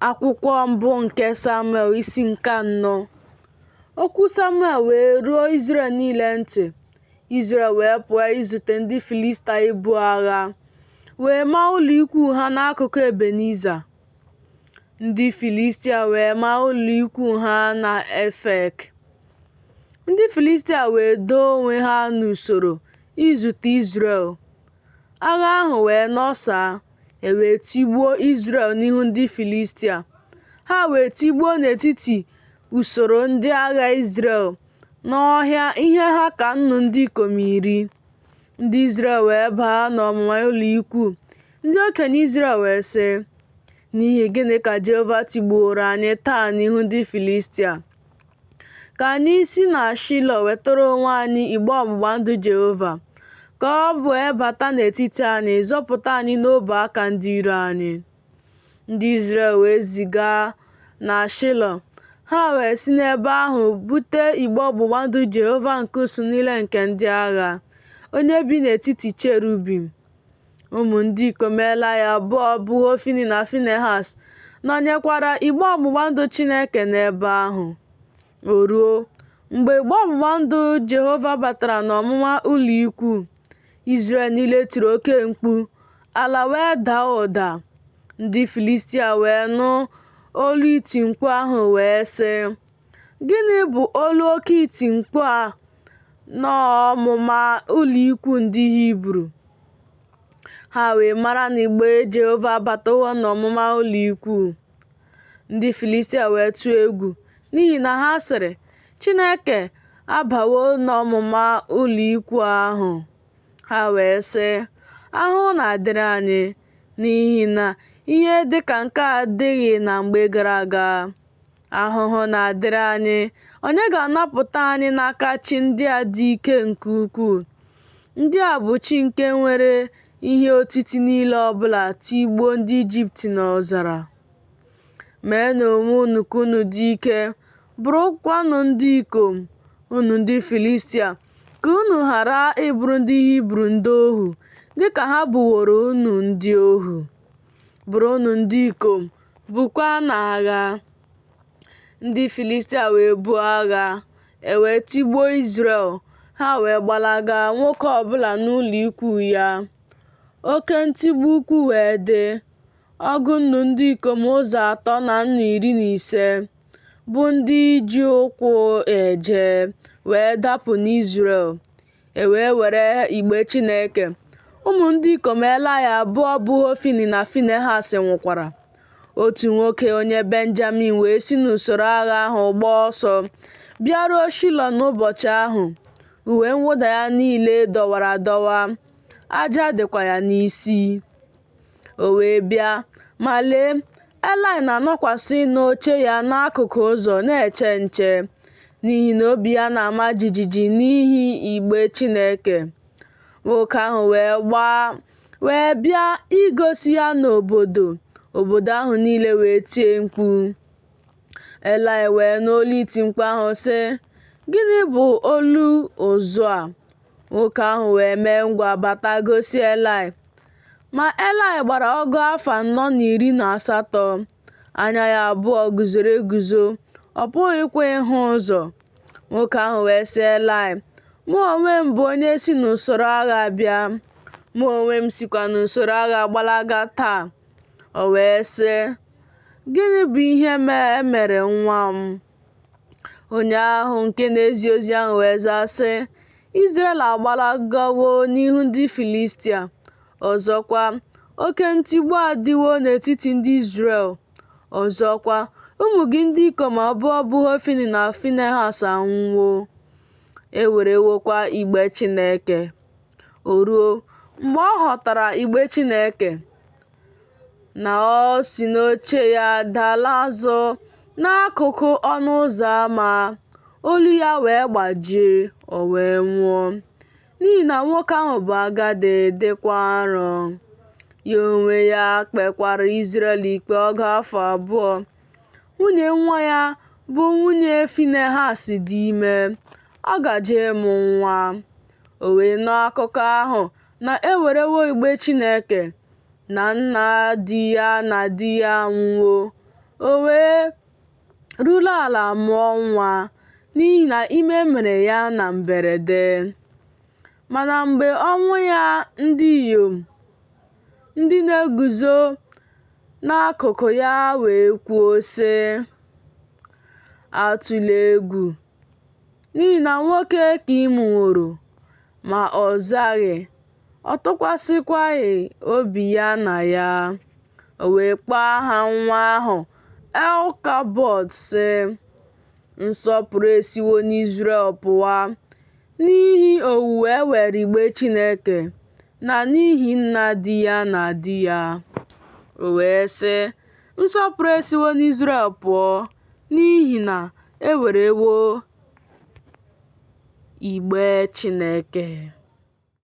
Akwụkwọ mbụ nke Samuel isi nke anọ. Okwu Samuel wee ruo Izrel niile ntị. Izrel wee pụọ izute ndị Filistia ibu agha, wee maa ụlọikwuu ha n'akụkụ Ebeniza. Ndị Filistia wee maa ụlọikwuu ha na Efek. Ndị Filistia wee doo onwe ha n'usoro izute Izrel. Agha ahụ wee nọsaa, e wee tigbuo Izrel n'ihu ndị Filistia. Ha wee tigbuo n'etiti usoro ndị agha Izrel n'ọhịa ihe ha ka nnu ndị ikom 10. Ndị Izrel wee baa n'ọmụma ụlọikwuu. Ndị okenye Izrel wee sị, N'ihi gịnị ka Jehova tigbuworo anyị taa n'ihu ndị Filistia? Ka anyị si na Shilo wetara onwe anyị igbe ọgbụgba ndụ Jehova, ka ọ wee bata n'etiti anyị, zọpụta anyị n'ọbụ aka ndị iro anyị. Ndị Izrel wee ziga na Shilo, ha wee si n'ebe ahụ bute igbe ọgbụgba ndụ Jehova nke usuu niile nke ndị agha, onye bi n'etiti cherubim. Ụmụ ndị ikom Elaị abụọ bụ Hofni na Finehaz nọnyekwara igbe ọgbụgba ndụ Chineke n'ebe ahụ. O ruo, mgbe igbe ọgbụgba ndụ Jehova batara n'ọmụma ụlọikwuu, Izrel niile tiri oke mkpu, ala wee daa ụda. Ndị Filistia wee nụ olu iti mkpu ahụ wee sị, Gịnị bụ olu oke iti mkpu a n'ọmụma ụlọikwuu ndị Hibru? Ha wee mara na igbe Jehova abatawo n'ọmụma ụlọikwuu. Ndị Filistia wee tụọ egwu, n'ihi na ha sịrị, Chineke abawo n'ọmụma ụlọikwuu ahụ. Ha wee sị, Ahụhụ na-adịrị anyị, n'ihi na ihe dị ka nke a adịghị na mgbe gara aga. Ahụhụ na-adịrị anyị, onye ga-anapụta anyị n'aka chi ndị a dị ike nke ukwuu? Ndị a bụ chi nke nwere ihe otiti niile ọbụla tigbuo ndị Ijipt n'ọzara. Meenụ onwe unu ka unu dị ike, bụrụkwanụ ndị ikom, unu ndị Filistia, ka unu ghara ịbụrụ ndị Hibru ndị ohu, dịka ha bụworo unu ndị ohu. Bụrụnụ ndị ikom, buokwanụ agha. Ndị Filistia wee buo agha, e wee tigbuo Izrel, ha wee gbalaga nwoke ọbụla n'ụlọikwuu ya. Oke ntigbu ukwu wee dị, ọgụ nnu ndị ikom ụzọ atọ na nnu 15, bụ ndị ji ụkwụ eje, wee dapụ n'Izrel. E wee were igbe Chineke. Ụmụ ndị ikom Elaị abụọ bụ Hofni na Finehaz nwụkwara. Otu nwoke onye Benjamin wee si n'usoro agha ahụ gbaa ọsọ bịaruo Shilo n'ụbọchị ahụ. Uwe mwụda ya niile dọwara adọwa, aja dịkwa ya n'isi. O wee bịa, ma lee, Elaị na-anọkwasị n'oche ya n'akụkụ ụzọ na-eche nche, n'ihi na obi ya na-ama jijiji n'ihi igbe Chineke. Nwoke ahụ wee bịa igosi ya n'obodo, obodo ahụ niile wee tie mkpu. Elaị wee nụ olu iti mkpu ahụ sị, Gịnị bụ olu ụzụ a? Nwoke ahụ wee mee ngwa bata gosi Elaị. Ma Elaị gbara ọgụ afọ anọ na 18, anya ya abụọ guzoro eguzo, ọ pụghịkwa ịhụ ụzọ. Nwoke ahụ wee sị Elaị, Mụ onwe m bụ onye si n'usoro agha bịa, mụ onwe m sikwa n'usoro agha gbalaga taa. O wee sị, Gịnị bụ ihe e mere nwa m? Onye ahụ nke na-ezi ozi ahụ wee zaa sị, Izrel agbalagawo n'ihu ndị Filistia. Ọzọkwa, oke ntigbu adịwo n'etiti ndị Izrel. Ọzọkwa, ụmụ gị ndị ikom abụọ bụ Hofni na Finehaz anwụwo. E werewokwa igbe Chineke. O ruo, mgbe ọ họtara igbe Chineke, na o si n'oche ya dala azụ n'akụkụ ọnụ ụzọ ámá, olu ya wee gbajie, o wee nwụọ, n'ihi na nwoke ahụ bụ agadi, dịkwa arọ. Ya onwe ya kpekwara Izrel ikpe ọgụ afọ abụọ. Nwunye nwa ya, bụ nwunye Finehaz, dị ime, ọ gaje ịmụ nwa. O wee nụ akụkọ ahụ na e werewo igbe Chineke, na nna di ya na di ya anwụwo. O wee ruru ala mụọ nwa, n'ihi na ime mere ya na mberede. Mana mgbe ọnwụ ya ndị inyom ndị na-eguzo n'akụkụ ya wee kwuo sị, Atụla egwu, n'ihi na nwoke ka ị mụworo. Ma ọ zaghị, ọ tụkwasịkwaghị obi ya na ya. O wee kpọọ aha nwa ahụ Ịkabọdụ, sị, Nsọpụrụ esiwo n'Izrel pụwa, n'ihi owuwe e were igbe Chineke, na n'ihi nna di ya na di ya. O wee sị, Nsọpụrụ esiwo n'Izrel pụọ, n'ihi na e werewo igbe Chineke.